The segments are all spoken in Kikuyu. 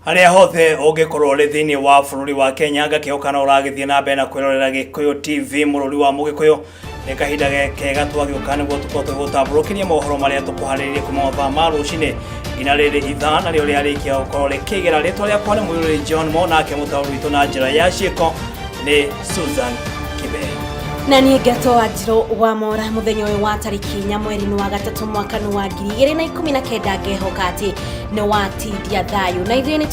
Harĩa hothe ũngĩkorwo ũrĩ thĩinĩ wa bũrũri wa Kenya, ngakĩhoka no ũragĩthiĩ na mbere na kwĩrorera Gĩkũyũ TV, mũrũri wa Mũgĩkũyũ. Nĩ kahinda kega twagĩũka nĩguo tũkorwo tũgĩgũtambũrũkĩria mohoro marĩa tũkũharĩrĩirie kuma mathaa ma rũcinĩ nginya rĩrĩ ithaa narĩo rĩarĩkia gũkorwo rĩkĩgera. Rĩtwa rĩakwa nĩ Mũirũrĩ John Mo, nake mũtaũri witũ na njĩra ya ciĩko nĩ Susan Kibei. Na niĩ ngetwo Wanjirũ wa Mora. Mũthenya ũyũ wa tarĩki 4 mweri-inĩ wa gatatũ mwaka-inĩ wa 2019, ngehoka atĩ nĩ watindia thayũ na ithuĩ nĩ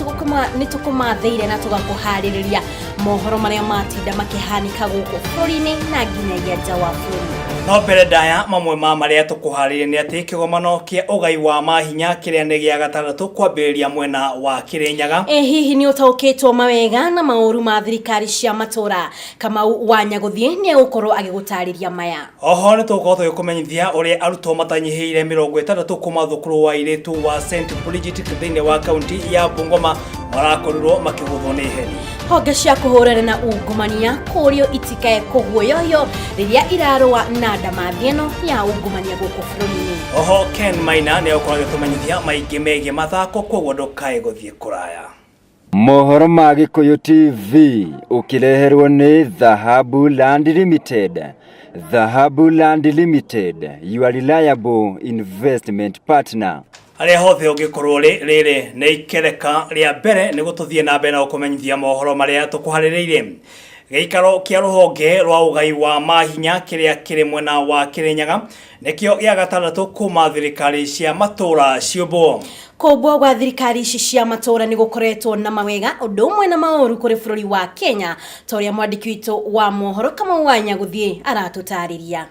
tũkũmathĩire na tũgakũharĩrĩria mohoro marĩa matinda makĩhanĩka gũkũ bũrũri-inĩ na nginyagia nja wa bũrũri. No mbere ndaya, mamwe ma marĩa tũkũharĩria nĩ atĩ kĩgomano kĩa ũgai wa mahinya kĩrĩa nĩ gĩa gatandatũ kwambĩrĩria mwena wa Kĩrĩnyaga. Ĩ hihi nĩ ũtaũkĩtwo mawega na maũru ma thirikari cia matũra? Kamau wa Nyagũthiĩ nĩ egũkorwo agĩgũtarĩria maya. Oho nĩ tũgũkorwo tũgĩkũmenyithia ũrĩa arutwo matanyihĩire 60 kuma thukuru wa airĩtu wa St Bridget thĩinĩ wa kaunti ya Bungoma marakorirwo makĩgũthwo nĩ heni. Honge cia kũhũrana na ungumania kũrio itikae kũguoyohio rĩrĩa irarũa na ndamathi ĩno ya ungumania gũkũ bũrũri-inĩ. Oho Ken Maina nĩ egũkorwo agĩtũmenyithia maingĩ megiĩ mathako, koguo ndũkae gũthiĩ kũraya. Mohoro ma Gĩkũyũ TV ũkĩreherwo nĩ Dhahabu Land Limited. Dhahabu Land Limited, your reliable investment partner. Harĩa hothe ũngĩkorwo ũrĩ, rĩrĩ nĩ ikereka rĩa mbere nĩguo tũthiĩ na mbere na gũkũmenyithia mohoro marĩa tũkũharĩrĩirie. Gĩikaro kĩa rũhonge rwa ũgai wa mahinya kĩrĩa kĩrĩ mwena wa Kĩrĩnyaga nĩkĩo gĩa gatandatũ kuma thirikari cia matũũra ciũmbwo. Kũmbwo gwa thirikari ici cia matũũra nĩ gũkoretwo na mawega ũndũ ũmwe na maũru kũrĩ bũrũri wa Kenya, ta ũrĩa mwandĩki witũ wa mohoro Kamau wa Nyagũthiĩ aratũtarĩria.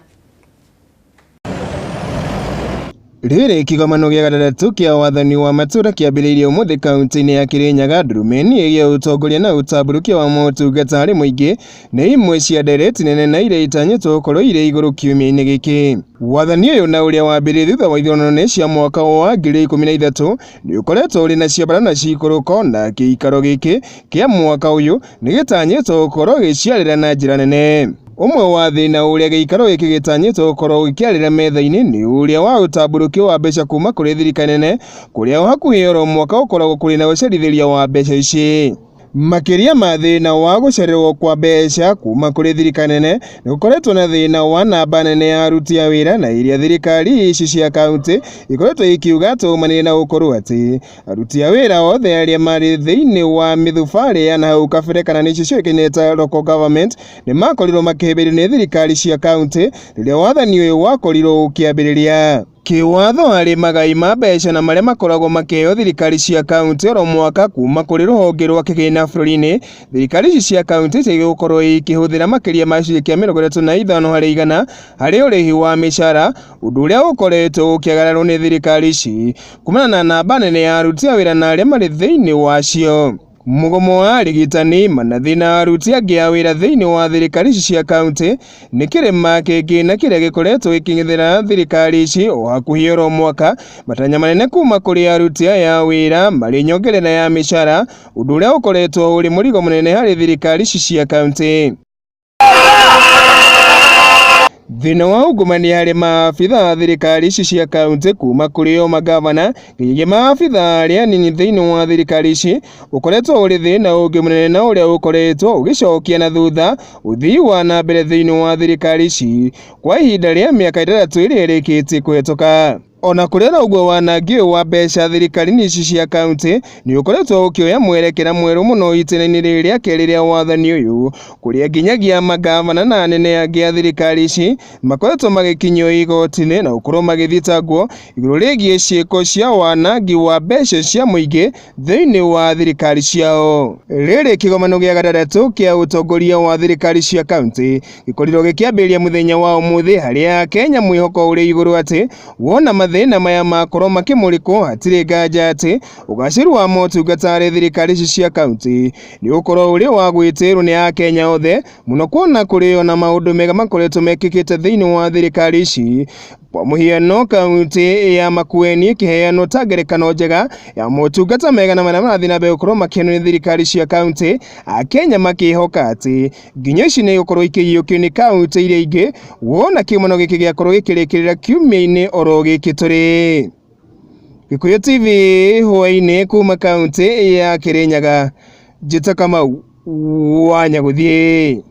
Rĩrĩ kĩgomano gĩa gatandatũ kĩa wathani wa matũũra kĩambĩrĩirie ũmũthĩ kaunti-inĩ ya Kĩrĩnyaga. Ndurumeni ĩgiĩ ũtongoria na ũtambũrũkia wa motungata harĩ mũingĩ nĩ imwe cia ndereti nene na iria itanyĩtwo gũkorwo irĩ igũrũ kiumia-inĩ gĩkĩ. Wathani ũyũ na ũrĩa wambĩrĩirie thutha wa ithurano nene cia mwaka wa 2013 nĩ ũkoretwo ũrĩ na ciambata na ciikũrũko, na gĩikaro gĩkĩ kĩa mwaka ũyũ nĩ gĩtanyĩtwo gũkorwo gĩciarĩra na njĩra nene. Ũmwe wa thĩna ũrĩa gĩikaro gĩkĩ gĩtanyĩtwo gũkorwo gĩkĩarĩra metha-inĩ nĩ ũrĩa wa ũtambũrũkio wa mbeca kuma kũrĩ thirikari nene, kũrĩa o hakuhĩ oro mwaka gũkoragwo kũrĩ na ũcerithĩria wa mbeca ici. Makĩria ma thĩna wa gũcererwo kwa mbeca kuma kũrĩ thirikari nene, nĩ gũkoretwo na thĩna wa namba nene ya aruti a wĩra, na iria thirikari ici cia kaunti ikoretwo ikiuga atĩ umanire na gũkorwo atĩ aruti a wĩra othe arĩa marĩ thĩinĩ wa mĩthubarĩ ya nahau kabere, kana nĩcio ciũĩkaine ta local government, nĩ makorirwo makĩhĩmbĩrio nĩ thirikari cia kaunti rĩrĩa wathani ũyũ wakorirwo ũkĩambĩrĩria. Kĩwatho harĩ magai ma mbeca na marĩa makoragwo makĩheo thirikari cia kaunti oro mwaka kuma kũrĩ rũhonge rwa kĩgĩna bũrũri-inĩ, thirikari ici cia kaunti ciagĩrĩirwo gũkorwo ikĩhũthĩra makĩria ma gĩcunjĩ kĩa 35% harĩ ũrĩhi wa mĩcara, ũndũ ũrĩa ũkoretwo ũkĩagararwo nĩ thirikari ici kumana na namba nene ya aruti a wĩra na arĩa marĩ thĩinĩ wacio. Mũgomo wa arigitani, manathi na aruti angĩ a wĩra thĩinĩ wa thirikari ici cia kaunti nĩ kĩrĩma kĩngĩ na kĩrĩa gĩkoretwo gĩkĩng'ethera thirikari ici o hakuhĩ oro mwaka, matanya manene kuma kũrĩ aruti aya a wĩra marĩ nyongerera ya mĩcara, ũndũ ũrĩa ũkoretwo ũrĩ mũrigo mũnene harĩ thirikari ici cia kaunti. Thĩna wa ungumania harĩ maabitha a thirikari ici cia kaunti kuma kũrĩ o magavana nginyagia maabitha arĩa anini thĩinĩ wa thirikari ici ũkoretwo ũrĩ thĩna ũngĩ mũnene na ũrĩa ũkoretwo ũgĩcokia na thutha ũthii wa na mbere thĩinĩ wa thirikari ici kwa ihinda rĩa mĩaka 6 ĩrĩa ĩrĩkĩtie kũhetũka. Ona kũrĩ oro ũguo, wanangi ũyũ wa mbeca thirikari-inĩ ici cia kaunti nĩ ũkoretwo ũkĩoya mwerekera mwerũ mũno itĩna-inĩ rĩrĩ rĩa kerĩ rĩa wathani ũyũ, kũrĩa nginyagia magavana na anene angĩ a thirikari ici makoretwo magĩkinyio igoti-inĩ na gũkorwo magĩthitangwo igũrũ rĩgiĩ ciĩko cia wanangi wa mbeca cia mũingĩ thĩinĩ wa thirikari ciao. Rĩrĩ kĩgomano gĩa gatandatũ kĩa ũtongoria wa thirikari cia kaunti gĩkorirwo gĩkĩambĩrĩria mũthenya wa ũmũthĩ, harĩa Akenya mwĩhoko ũrĩ igũrũ atĩ wona mathĩna maya makorwo makĩmũrĩkwo, hatirĩ nganja atĩ ũgacĩru wa motungata harĩ thirikari ici cia kaunti nĩ ũgũkorwo ũrĩ wa gwĩtĩĩrwo nĩ Akenya othe mũno, kuona kũrĩ ona maũndũ mega makoretwo mekĩkĩte thĩinĩ wa thirikari ici. Kwa mũhiano, kaunti ya Makueni ĩkĩheanwo ta ngerekano njega ya motungata mega na marĩa marathiĩ na mbere gũkorwo makĩheanwo nĩ thirikari cia kaunti, Akenya makĩhoka atĩ nginya ici nĩ igũkorwo ikĩiyũkio nĩ kaunti iria ingĩ wona kĩgomano gĩkĩ gĩakorwo gĩkĩrĩkĩrĩra kiumia-inĩ oro gĩkĩ tũrĩ. Gikuyu TV hwaini kuma kaunti ya Kirinyaga, Njĩta Kamau wa Nyaguthii.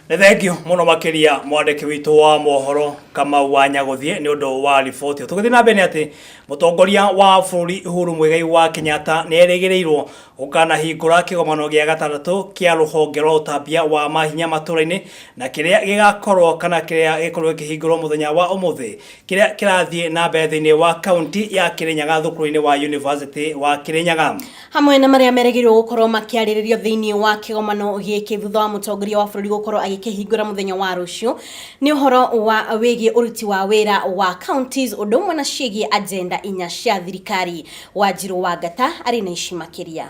Nĩ thengio mũno makĩria mwandĩki witũ wa mohoro Kamau wa Nyaguthii nĩ ũndũ wa riboti. Tũgĩthiĩ na mbere nĩ atĩ mũtongoria wa bũrũri Uhuru Muigai wa Kenyatta nĩ erĩgĩrĩirwo gũkanahingũra kĩgomano gĩa gatandatũ kĩa rũhonge rwa ũtambia wa mahinya matũra-inĩ na kĩrĩa gĩgakorwo kana kĩrĩa gĩkorwo gĩkĩhingũrwo mũthenya wa ũmũthĩ kĩrĩa kĩrathiĩ na mbere thĩinĩ wa kaunti ya Kirinyaga thukuru-inĩ wa University wa Kirinyaga. Hamwe na marĩa merĩgĩrĩirwo gũkorwo makĩarĩrĩrio thĩinĩ wa kĩgomano gĩkĩ thutha wa mũtongoria wa bũrũri gũkorwo agĩkĩhingũra mũthenya wa rũciũ nĩ ũhoro wa wĩgiĩ ũruti wa wĩra wa counties ũndũ ũmwe na ciĩgiĩ agenda inya cia thirikari. Wanjirũ wa Ngata arĩ na ici makĩria.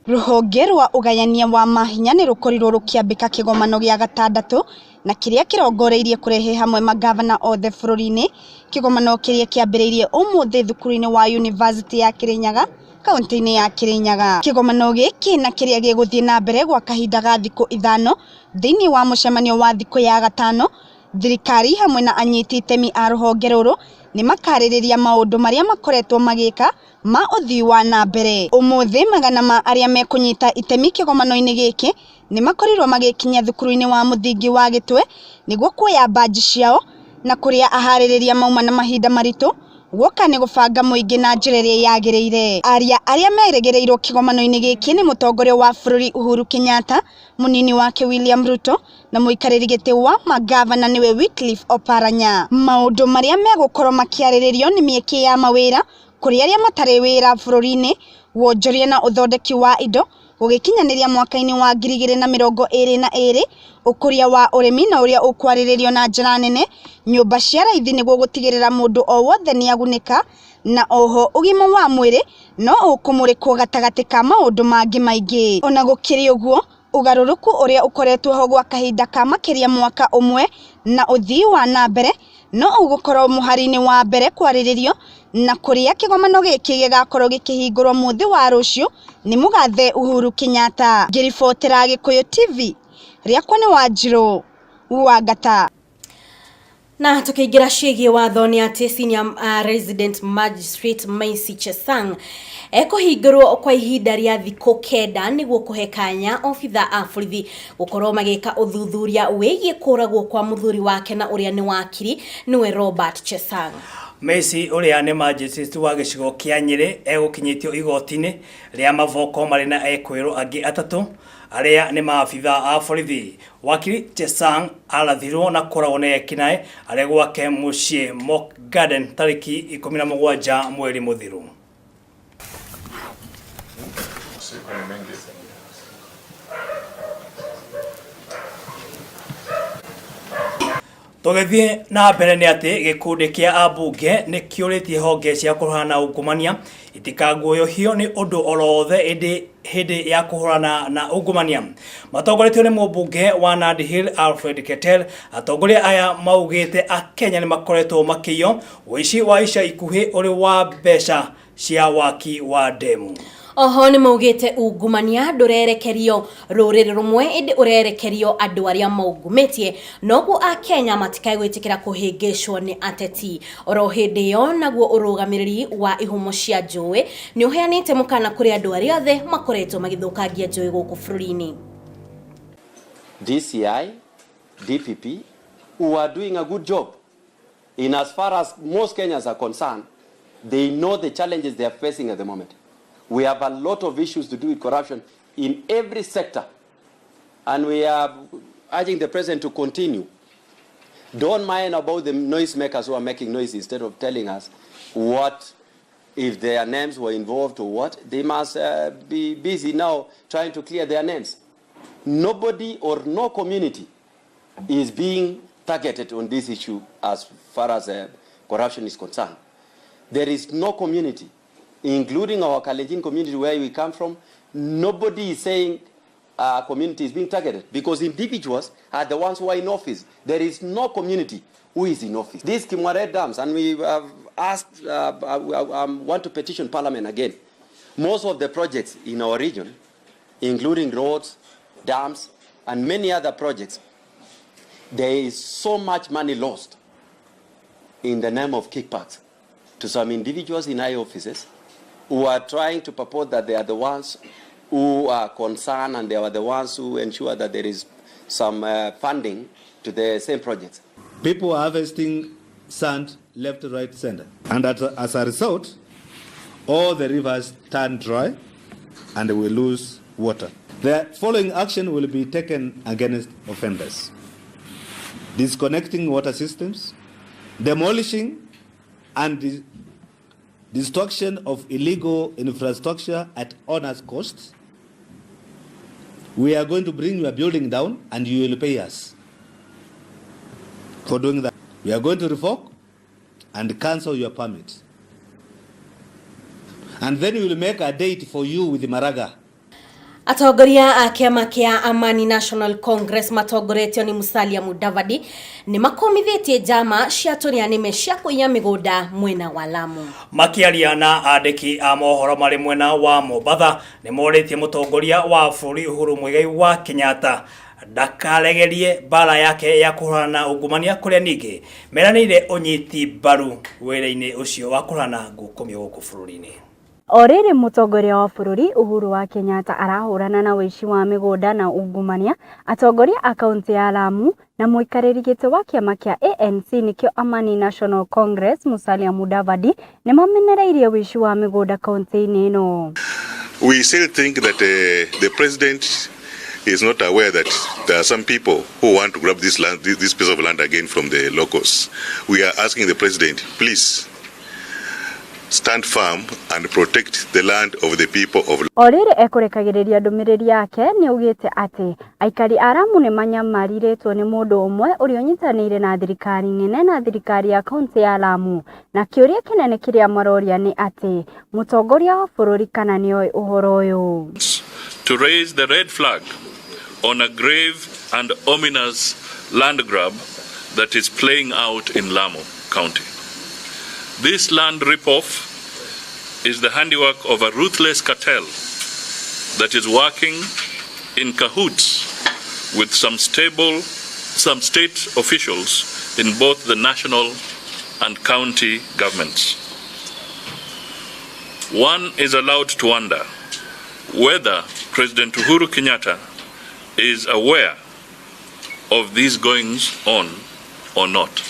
Rũhonge rwa ũgayania wa mahinya nĩ rũkorirwo rũkĩambĩka kĩgomano gĩa gatandatũ na kĩrĩa kĩrongoreirie kũrehe hamwe magavana othe bũrũri-inĩ. Kĩgomano kĩrĩa kĩambĩrĩirie ũmũthĩ thukuru-inĩ wa University ya Kirinyaga kaunti-inĩ ya Kirinyaga. Kĩgomano gĩkĩ na kĩrĩa gĩgũthiĩ na mbere gwa kahinda ga thikũ 5 thĩinĩ wa mũcemanio wa thikũ ya gatano, thirikari hamwe na anyiti itemi a rũhonge rũrũ nĩ makarĩrĩria maũndũ marĩa makoretwo magĩka ma ũthii wa na mbere. Ũmũthĩ magana ma arĩa mekũnyita itemi kĩgomano-inĩ gĩkĩ nĩ makorirwo magĩkinya thukuru-inĩ wa mũthingi wa Gĩtwe nĩguo kuoya mbanji ciao na kũrĩa aharĩrĩria mauma na mahinda maritũ guoka nĩ gũbanga mũingĩ na njĩra ĩrĩa yagĩrĩire. Aria arĩa merĩgĩrĩirwo kĩgomano-inĩ gĩkĩ nĩ mũtongoria wa bũrũri Uhuru Kenyatta, mũnini wake William Ruto na mũikarĩri gĩtĩ wa magavana nĩwe Wycliffe Oparanya. Maũndũ marĩa megũkorwo makĩarĩrĩrio nĩ mĩeke ya mawĩra kũrĩ arĩa matarĩ wĩra bũrũri-inĩ, wonjoria na ũthondeki wa indo gũgĩkinyanĩria mwaka-inĩ wa 2022, ũkũria wa ũrĩmi na ũrĩa ũkwarĩrĩrio na njĩra nene, nyũmba cia raithi nĩguo gũtigĩrĩra mũndũ o wothe nĩagunĩka, na oho ũgima wa mwĩrĩ no ũkũmũrĩkwo gatagatĩ ka maũndũ mangĩ maingĩ. Ona gũkĩrĩ ũguo, ũgarũrũku ũrĩa ũkoretwo ho gwa kahinda ka makĩria mwaka ũmwe na ũthii wa na mbere no ũgũkorwo mũhari-inĩ wa mbere kwarĩrĩrio na kũrĩa kĩgomano gĩkĩ gĩgakorwo gĩkĩhingũrwo mũthĩ wa rũciũ nĩ mũgathe Uhuru Kenyatta. Ngĩribotera Gĩkũyũ TV, rĩakwa nĩ Wanjirũ wa Ngata. Na tukiingira ciĩgiĩ watho nĩ atĩ senior resident magistrate Maisi Chesang ekũhingũrwo kwa ihinda rĩa thikũ 9 nĩguo kũhe kanya obitha a borithi gũkorwo magĩka ũthuthuria wĩgiĩ kũragwo kwa mũthuri wake na ũrĩa nĩ wakiri nĩwe Robert Chesang. Maisi ũrĩa nĩ magistrate wa gĩcigo kĩa Nyĩrĩ egũkinyĩtio igoti-inĩ rĩa Mavoko marĩ na ekwĩrwo angĩ 3 arĩa nĩ maabitha a borithi. Wakiri Chesang arathirwo na kũragwo nĩ ekinaĩ arĩ gwake mũciĩ Mock Garden tarĩki 17 mweri mũthiru. Tũgĩthiĩ na mbere nĩ atĩ gĩkundi kĩa ambunge nĩ kĩũrĩtie honge cia kũhũrana na ungumania itikanguũyũhio nĩ ũndũ oro wothe ĩndĩ hĩndĩ ya kũhũrana na ungumania. Matongoretio nĩ mũmbunge wa Nandi Hill Alfred Keter, atongoria aya maugĩte akenya nĩ makoretwo makĩiywo ũici wa ica ikuhĩ ũrĩ wa mbeca cia waki wa ndemu. Oho nĩ maugĩte ungumania ndũrerekerio rũrĩrĩ rũmwe ĩndĩ ũrerekerio andũ arĩa maungumĩtie, noguo akenya matikae gwĩtĩkĩra kũhĩngĩcwo nĩ ateti. Oro hĩndĩ ĩyo naguo ũrũgamĩrĩri wa ihumo cia njũĩ nĩ ũheanĩte mũkana kũrĩ andũ arĩa othe makoretwo magĩthũkangia njũĩ gũkũ bũrũri-inĩ. DCI, DPP, who are doing a good job. In as far as most Kenyans are concerned, they know the challenges they are facing at the moment. We have a lot of issues to do with corruption in every sector. And we are urging the president to continue. Don't mind about the noisemakers who are making noise instead of telling us what, if their names were involved or what. They must be busy now trying to clear their names. Nobody or no community is being targeted on this issue as far as corruption is concerned. There is no community, including our Kalenjin community where we come from. Nobody is saying our community is being targeted because individuals are the ones who are in office. There is no community who is in office. These Kimwarer dams, and we have asked, I want to petition Parliament again. Most of the projects in our region, including roads, dams, and many other projects, there is so much money lost in the name of kickbacks to some individuals in high offices who are trying to purport that they are the ones who are concerned and they are the ones who ensure that there is some funding to the same projects. People are harvesting sand left, right, center. And as a result, all the rivers turn dry and we lose water. The following action will be taken against offenders: disconnecting water systems, demolishing and destruction of illegal infrastructure at owner's cost. We are going to bring your building down and you will pay us for doing that. We are going to revoke and cancel your permit. And then we will make a date for you with Maraga. Atongoria a kĩama kĩa Amani National Congress matongoretio nĩ Musalia Mudavadi nĩ makomithĩtie njama cia tũrĩa nĩme cia kũiya mĩgũnda mwena wa Lamu. Makiaria na andĩki a mohoro marĩ mwena wa Mombatha nĩ morĩtie mũtongoria wa bũrũri Uhuru Muigai wa Kenyatta ndakaregerie mbara yake ya kũhũrana na ungumania kũrĩa ningĩ meranĩire ũnyiti mbaru wĩra-inĩ ũcio wa kũhũrana na ngukumio gũkũ bũrũri-inĩ. O rĩrĩ mũtongoria wa bũrũri Uhuru wa Kenyatta arahũrana na ũici wa mĩgũnda na ungumania, atongoria a kaunti ya Lamu na mũikarĩri gĩtĩ wa kĩama kĩa ANC nĩkĩo Amani National Congress Musalia Mudavadi nĩ mamenereirie ũici wa mĩgũnda kaunti-inĩ ĩno. We still think that the president is not aware that there are some people who want to grab this land, this piece of land again from the locals. We are asking the president, please stand firm and protect the land of the people of O rĩrĩ ekũrekagĩrĩria ndũmĩrĩri yake nĩ augĩte atĩ aikari a Lamu nĩ manyamarirĩtwo nĩ mũndũ ũmwe ũrĩa ũnyitanĩire na thirikari nene na thirikari ya kaunti ya Lamu, na kĩũria kĩnene kĩrĩa maroria nĩ atĩ mũtongoria wa bũrũri kana nĩoĩ ũhoro ũyũ. To raise the red flag on a grave and ominous land grab that is playing out in Lamu County. This land ripoff is the handiwork of a ruthless cartel that is working in cahoots with some state officials in both the national and county governments. One is allowed to wonder whether President Uhuru Kenyatta is aware of these goings on or not.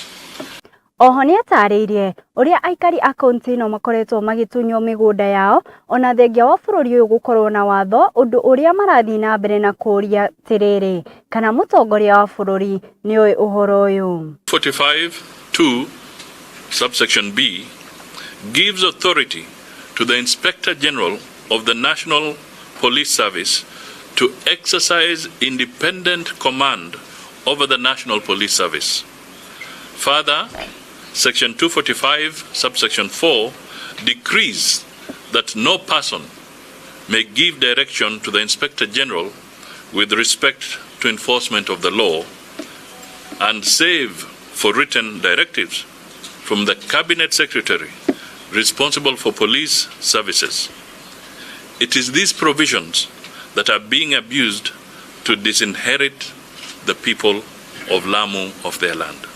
Oho nĩ atarĩirie ũrĩa aikari a kaunti ĩno makoretwo magĩtunywo mĩgũnda yao ona thengia wa bũrũri ũyũ gũkorwo na watho, ũndũ ũrĩa marathiĩ na mbere na kũũria atĩrĩrĩ, kana mũtongoria wa bũrũri nĩoĩ ũhoro ũyũ. 45(2) subsection B gives authority to the Inspector General of the National Police Service to exercise independent command over the National Police Service. Further, Section 245, subsection 4 decrees that no person may give direction to the Inspector General with respect to enforcement of the law and save for written directives from the Cabinet Secretary responsible for police services. It is these provisions that are being abused to disinherit the people of Lamu of their land.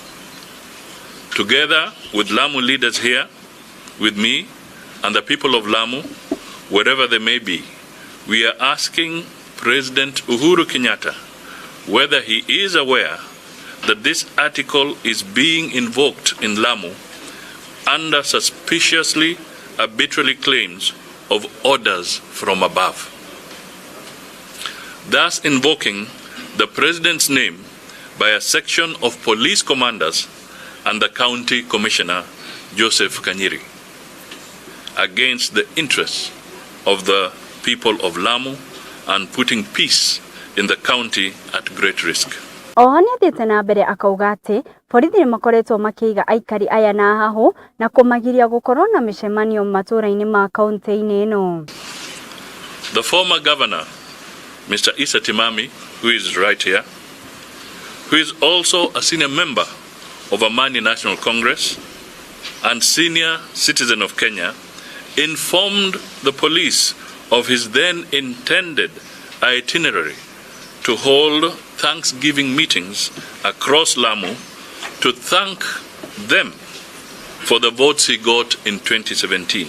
Together with Lamu leaders here, with me and the people of Lamu, wherever they may be, we are asking President Uhuru Kenyatta whether he is aware that this article is being invoked in Lamu under suspiciously arbitrary claims of orders from above, thus invoking the president's name by a section of police commanders and the county commissioner, Joseph Kanyiri, against the interests of the people of Lamu and putting peace in the county at great risk. Oho nĩ athiĩte na mbere akauga atĩ borithi nĩ makoretwo makĩiga aikari aya na hahũ na kũmagiria gũkorwo na mĩcemanio matũũra-inĩ ma kaunti-inĩ ĩno. The former governor, Mr. Issa Timami, who is right here, who is also a senior member of Amani National Congress and senior citizen of Kenya, informed the police of his then intended itinerary to hold Thanksgiving meetings across Lamu to thank them for the votes he got in 2017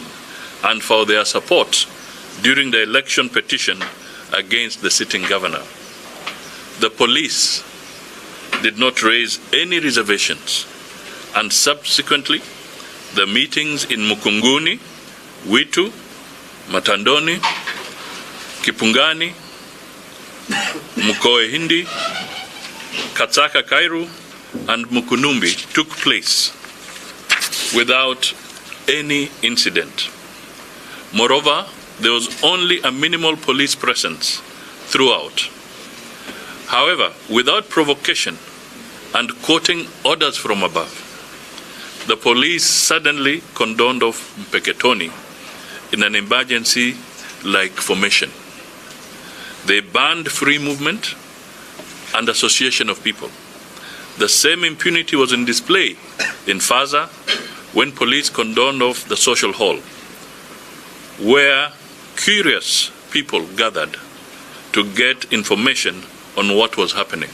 and for their support during the election petition against the sitting governor. The police did not raise any reservations, and subsequently, the meetings in Mukunguni, Witu, Matandoni, Kipungani, Mukoe Hindi, Katsaka Kairu, and Mukunumbi took place without any incident. Moreover, there was only a minimal police presence throughout. However, without provocation and quoting orders from above, the police suddenly condoned off Mpeketoni in an emergency-like formation. They banned free movement and association of people. The same impunity was in display in Faza when police condoned off the social hall, where curious people gathered to get information on what was happening.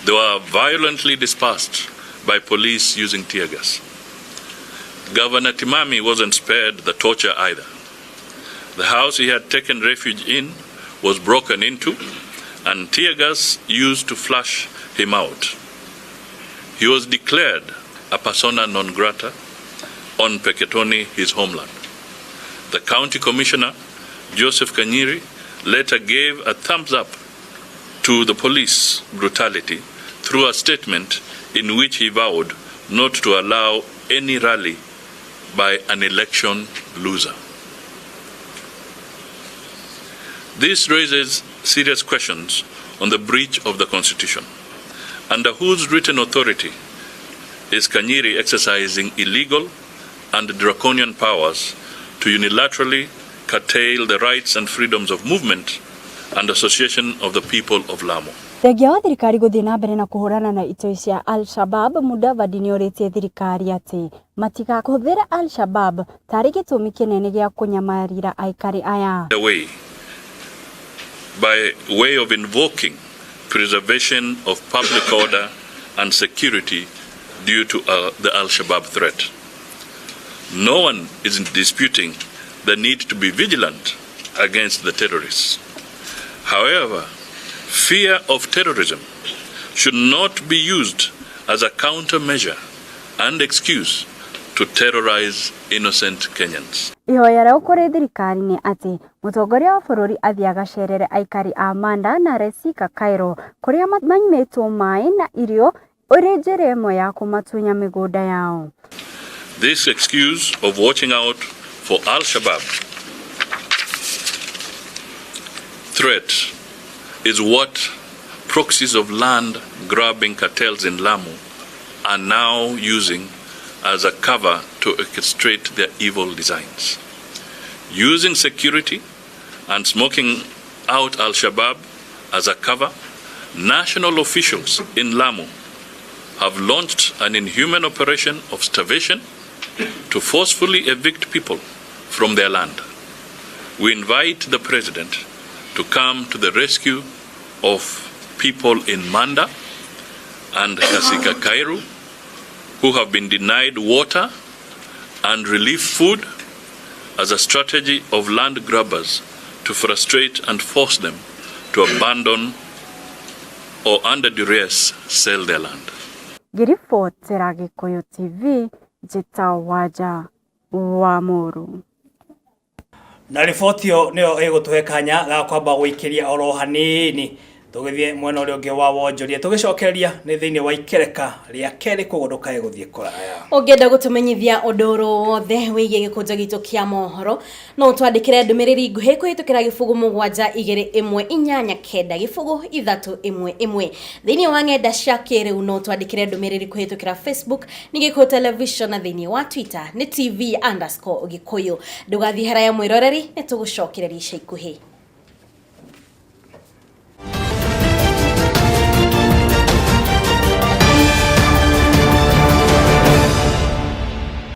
They were violently dispersed by police using tear gas. Governor Timami wasn't spared the torture either. The house he had taken refuge in was broken into and tear gas used to flush him out. He was declared a persona non grata on Mpeketoni, his homeland. The county commissioner, Joseph Kanyiri, later gave a thumbs up to the police brutality through a statement in which he vowed not to allow any rally by an election loser. This raises serious questions on the breach of the Constitution. Under whose written authority is Kanyiri exercising illegal and draconian powers to unilaterally curtail the rights and freedoms of movement and association of the people of Lamu? Thengia wa thirikari guthii na mbere na kuhurana na itoi cia Al-Shabab, Mudavadi nioritie thirikari ati matigakuhuthira Al-Shabab tari gitumi kinene gia kunyamarira aikari aya. The way by way of invoking preservation of public order and security due to the Al-Shabaab threat. No one is disputing the need to be vigilant against the terrorists. However, fear of terrorism should not be used as a countermeasure and excuse to terrorize innocent Kenyans. Ihoya rĩu kũrĩ thirikari nĩ atĩ mũtongoria wa bũrũri athiĩ agacerere aikari a Manda na Resika Cairo kũrĩa manyimĩtwo maĩ na irio ĩrĩ njĩra ĩmwe ya kũmatunya mĩgũnda yao. This excuse of watching out for Al-Shabaab threat is what proxies of land grabbing cartels in Lamu are now using as a cover to orchestrate their evil designs. Using security and smoking out Al-Shabaab as a cover, national officials in Lamu have launched an inhuman operation of starvation to forcefully evict people from their land. We invite the president to come to the rescue of people in Manda and Kasika Kairu who have been denied water and relief food as a strategy of land grabbers to frustrate and force them to abandon or under duress sell their land. Ngĩribotera Gĩkũyũ TV njĩtagwo Wanja wa Mũru. Na riboti ĩyo nĩyo ĩgũtũhe kanya ga kwamba gũikĩria oro hanini tũgĩthiĩ mwena ũrĩa ũngĩ wa wonjoria tũgĩcokereria nĩ thĩinĩ wa ikereka rĩa kerĩ koguo ndũkae gũthiĩ kũraya. Ũngĩenda gũtũmenyithia ũndũ oro wothe wĩgiĩ gĩkũnjo gitũ kĩa mohoro no ũtwandĩkĩre ndũmĩrĩri nguhĩ kũhĩtũkĩra 0 7 2 1 8 9 0 3 1 1. Thĩinĩ wa ng'enda cia kĩrĩu no ũtwandĩkĩre ndũmĩrĩri kũhĩtũkĩra Facebook nĩ Gĩkũyũ Television na thĩinĩ wa Twitter nĩ TV_Gĩkũyũ. Ndũgathiĩ haraya mwĩroreri, nĩ tũgũcokereria ica ikuhĩ.